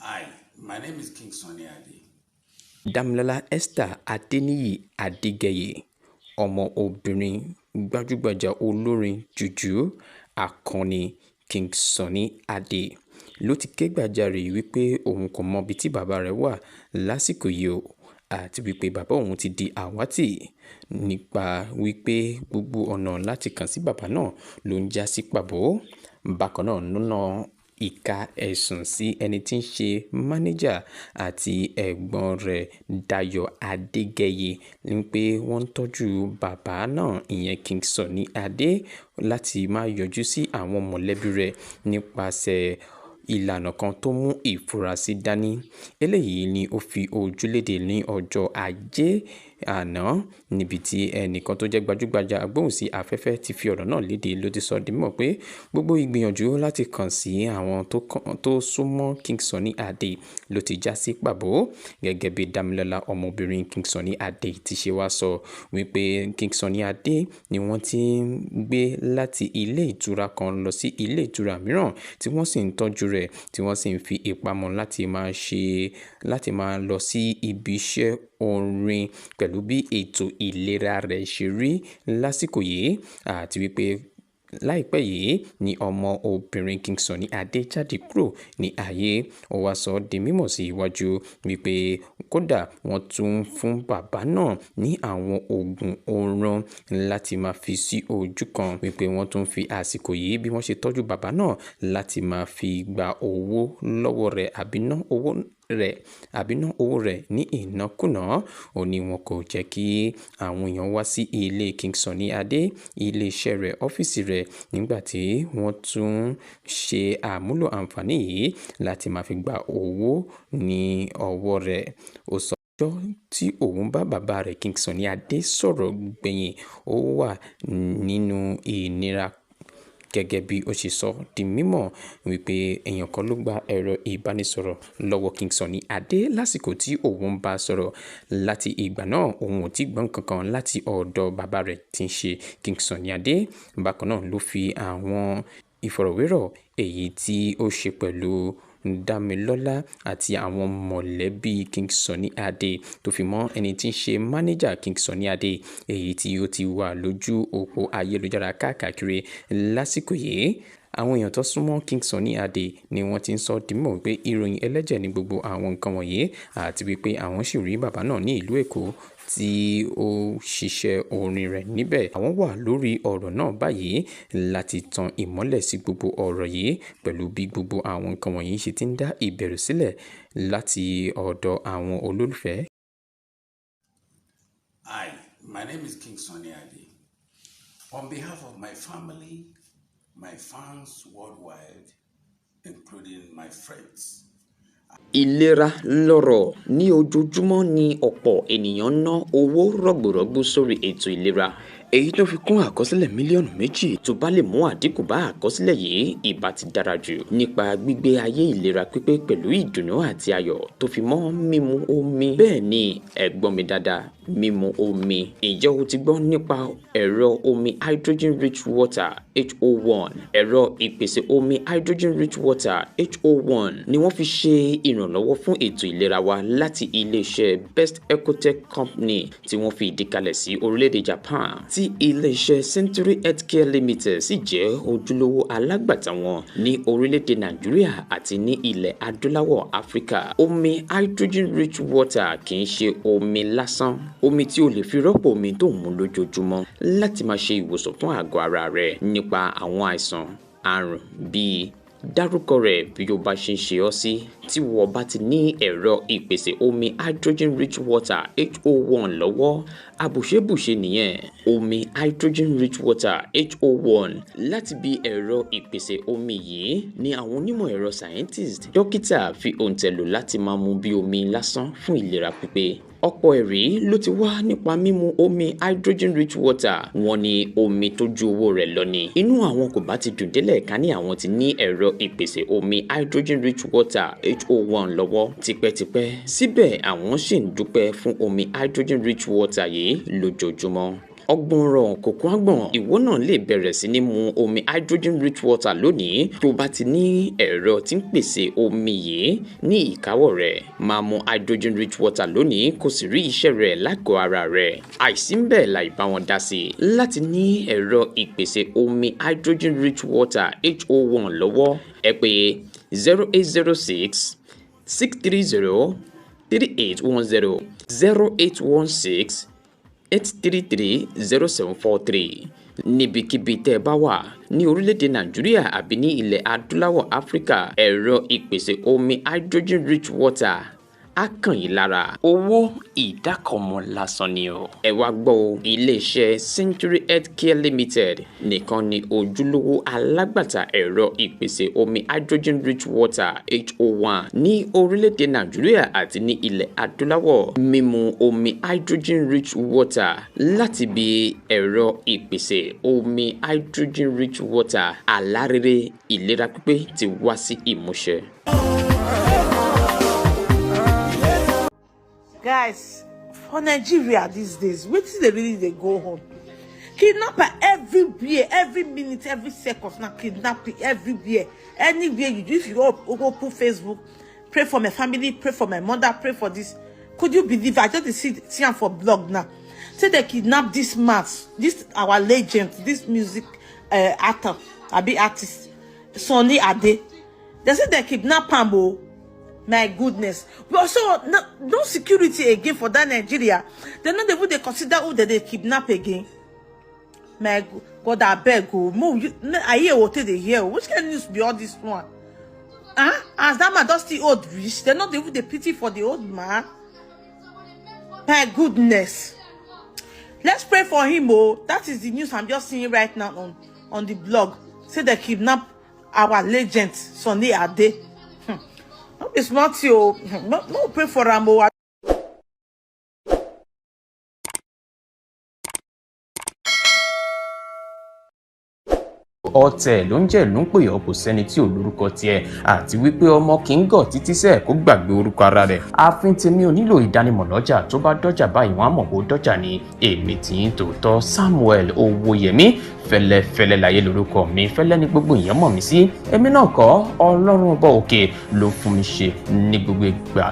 Hi, my name is King Sunny Ade. Dámilọ́lá Esther Adéníyì Adégẹyè, ọmọ obìnrin gbajúgbajà olórin jùjú akọni King Sunny Adé, ló ti ké gbàjarè wípé òun kò mọbi tí bàbá rẹ̀ wà lásìkò yìí o, àti wípé bàbá òun ti di àwátì nípa wípé gbogbo ọ̀nà láti kàn sí bàbá náà ló ń já sí pàbó. Bákan náà ló na ìka ẹ̀sùn sí ẹni tí ń ṣe mánéjà àti ẹ̀gbọ́n rẹ̀ Dayọ̀ Adégẹyè ní pé wọ́n ń tọ́jú bàbá náà, ìyẹn King Sunny Adé, láti má yọjú sí àwọn mọ̀lẹ́bí rẹ̀ nípasẹ̀ ìlànà kan tó mú ìfurasí dání. Eléyìí ni ó fi ojú léde ní ọjọ́ Ajé àná, níbi tí ẹnìkan tó jẹ́ gbajúgbajà agbóhùnsí afẹ́fẹ́ ti fi ọ̀rọ̀ náà léde, ló ti sọ di mímọ̀ pé gbogbo ìgbìyànjú láti kàn sí àwọn tó súnmọ́ King Sunny Adé ló ti já sí pàbó. Gẹ́gẹ́ bí Dámilọ́lá ọmọbìnrin King Sunny Adé ti ṣe wá sọ wípé King Sunny Adé ni wọ́n ti ń gbé láti ilé ìtura kan lọ sí ilé ìtura mìíràn, tí wọ́n sì ń tọ́jú rẹ̀, tí wọ́n sì ń fi ìpamọ́ láti máa lọ sí ibi iṣẹ́ orin pẹ̀lú bí ètò ìlera rẹ̀ ṣe rí lásìkò yìí, àti wípé láìpẹ́ yìí ni ọmọ obìnrin King Sunny Adé jáde kúrò ní ayé. Ó wá sọ di mímọ̀ sí iwájú wípé kódà wọ́n tún fún bàbá náà ní àwọn oògùn oorun láti máa fi sí ojú kan, wípé wọ́n tún fi àsìkò yìí bí wọ́n ṣe tọ́jú bàbá náà láti máa fi gba owó lọ́wọ́ rẹ̀ àbí ná owó rẹ̀ ní ìnákúnàá. Ó ní wọn kò jẹ́ kí àwọn èèyàn wá sí ilé King Sunny Adé, ilé iṣẹ́ rẹ̀, ọ́fíìsì rẹ̀, nígbà tí wọ́n tún ṣe àmúlò àǹfààní yìí láti máa fi gba owó ní ọwọ́ rẹ̀. Ó sọ ọjọ́ tí òun bá bàbá rẹ̀ King Sunny Adé sọ̀rọ̀ gbẹ̀yìn, ó wà nínú ìnira, gẹ́gẹ́ bí ó ṣe sọ di mímọ̀ wípé èèyàn kan ló gba ẹ̀rọ ìbánisọ̀rọ̀ lọ́wọ́ King Sunny Adé lásìkò tí òun bá sọ̀rọ̀. Láti ìgbà náà, òun ò tí gbọ́n kankan láti ọ̀dọ̀ bàbá rẹ̀ tí ń ṣe King Sunny Adé. Bákan náà ló fi àwọn ìfọ̀rọ̀wérọ̀ èyí tí ó ṣe pẹ̀lú Dámilọ́lá àti àwọn mọ̀lẹ́bí King Sunny Adé, tó fi mọ́ ẹni tí ń ṣe mánéjà King Sunny Adé, èyí tí ó ti wà lójú òpó ayélujára káàkiri lásìkò yìí. Àwọn èèyàn tó súnmọ́ King Sunny Adé ni wọ́n ti ń sọ di mímọ̀ wípé ìròyìn ẹlẹ́jẹ̀ ní gbogbo àwọn nǹkan wọ̀nyí, àti wípé àwọn sì rí bàbá náà ní ìlú Èkó tí ó ṣiṣẹ́ orin rẹ̀ níbẹ̀. Àwọn wà lórí ọ̀rọ̀ náà báyìí láti tan ìmọ́lẹ̀ sí gbogbo ọ̀rọ̀ yìí pẹ̀lú bí gbogbo àwọn nǹkan wọ̀nyí ṣe ti ń dá ìbẹ̀rù sílẹ̀ láti ọ̀dọ̀ àwọn olólùfẹ́. Hi, my name is King Sunny Ade. On behalf of my family, my fans worldwide, including my friends, Ìlera lọ́rọ̀. Ní ojoojúmọ́ ni ọ̀pọ̀ ènìyàn ń ná owó rọ̀gbùrọ̀gbù sórí ètò ìlera, èyí tó fi kún àkọsílẹ̀ mílíọ̀nù 2. Tó bá lè mú àdínkù bá àkọsílẹ̀ yìí, ìbá ti dára jù, nípa gbígbé ayé ìlera pípé pẹ̀lú ìdùnnú àti ayọ̀, tó fi mọ́ mímu omi. Bẹ́ẹ̀ ni, ẹ gbọ́ mi dáadáa, mímu omi. Ǹjẹ́ o ti gbọ́ nípa ẹ̀rọ omi hydrogen rich water HO1? Ẹ̀rọ ìpèsè omi hydrogen rich water HO1 ni wọ́n fi ṣe ìrànlọ́wọ́ fún ètò ìlera wa láti iléeṣẹ́ Best Ecotech Company tí wọ́n fi ìdí kalẹ̀ sí orílẹ̀-èdè Japan, tí iléeṣẹ́ Century Healthcare Limited sì jẹ́ ojúlówó alágbàtà wọn ní orílẹ̀-èdè Nàìjíríà àti ní ilẹ̀ adúláwọ̀ Áfíríkà. Omi hydrogen rich water kì í ṣe omi lásán, omi tí o lè fi rọ́pò omi tó ń mu lójoojúmọ́ láti máa ṣe ìwòsàn fún àgọ́ ara rẹ nípa àwọn àìsàn àrùn bíi dárúkọ rẹ̀ bí o bá ṣe ń ṣe ọ́ sí. Tí wọ́n bá ti ní ẹ̀rọ ìpèsè omi hydrogen rich water HO1 lọ́wọ́, àbùṣebùṣe nìyẹn. Omi hydrogen rich water HO1, láti bí ẹ̀rọ ìpèsè omi yìí ni àwọn onímọ̀ ẹ̀rọ, scientist, dókítà fi òǹtẹ̀ lò láti máa mu bí omi lásán fún ìlera pípé. Ọ̀pọ̀ ẹ̀rí ló ti wá nípa mímu omi hydrogen rich water. Wọ́n ní omi tó ju owó rẹ̀ lọ ni. Inú àwọn kò bá ti dùn délẹ̀ ká ní àwọn ti ní ẹ̀rọ ìpèsè omi hydrogen rich water HO1 lọ́wọ́ tipẹ́tipẹ́. Síbẹ̀, àwọn sì ń dúpẹ́ fún omi hydrogen rich water yìí lójoojúmọ́. Ọgbọ̀nràn kòkó àgbọ̀n, ìwọ náà lè bẹ̀rẹ̀ sí ní mu omi hydrogen rich water lónìí tó bá ti ní ẹ̀rọ tí ń pèsè omi yìí ní ìkáwọ́ rẹ̀. Máa mu hydrogen rich water lónìí kó sì rí iṣẹ́ rẹ̀ lágọ̀ọ́ ara rẹ̀. Àìsí ń bẹ̀ láì bá wọn dá sí i. Láti ní ẹ̀rọ ìpèsè omi hydrogen rich water HO1 lọ́wọ́, ẹ pè 0806 630 3810, 0816 833 0743. Níbikíbi tẹ́ ẹ bá wà ní orílẹ̀-èdè Nàìjíríà àbí ní ilẹ̀ adúláwọ̀ Áfíríkà, ẹ̀rọ ìpèsè omi hydrogen rich water á kàn yín lára. Owó ìdákọ̀mọ́ lásán ni o. Ẹ wá gbọ́ o, iléeṣẹ́ Century Healthcare Limited nìkan ni ojúlówó alágbàtà ẹ̀rọ ìpèsè omi hydrogen rich water HO1 ní orílẹ̀-èdè Nàìjíríà àti ní ilẹ̀ adúláwọ̀. Mímu omi hydrogen rich water láti bí ẹ̀rọ ìpèsè omi hydrogen rich water, alárere ìlera pípé ti wá sí ìmúṣẹ. Guys, for Nigeria these days, wetin dey really dey go on? Kidnapper everywhere, every minute, every second na kidnapping everywhere, anywhere you do. If you go open Facebook, pray for my family, pray for my mother, pray for this. Could you believe, I just dey see am for blog now, say they kidnap this man, this our legend, this music actor abi artist, Sunny Ade. They say they kidnap am o. My goodness. But so no security again for that Nigeria. They no dey even dey consider who they kidnap again. My God, I beg o. Mo you, I hear what they hear. Which kind of news be all this one? Huh? As that man don still old reach, they no dey even dey pity for the old man. My goodness. Let's pray for him, oh. That is the news I'm just seeing right now on the blog. Say they kidnap our legend, Sunny Ade. No be small thing o. No pray for am o. Ọ̀tẹ̀ ló ń jẹ́ ló ń pè ọ́, kò sẹ́ni tí ò lórúkọ tiẹ̀, àti wípé ọmọ kì í gọ̀ títí sẹ́ẹ̀ kó gbàgbé orúkọ ara rẹ̀. Ààfin tèmi ò nílò ìdánimọ̀ lọ́jà, tó bá dọ́jà báyìí wọ́n á mọ̀ bó dọ́jà ni. Èmi tí ń tòótọ́ Samuel Owóyẹmí, fẹ́lẹ́fẹ́lẹ́ láyé lórúkọ mi, fẹ́lẹ́ ní gbogbo èèyàn mọ̀ mí sí. Èmi náà kọ́, Ọlọ́run ọba òkè ló fún mi ṣe ní gbogbo ìgbà.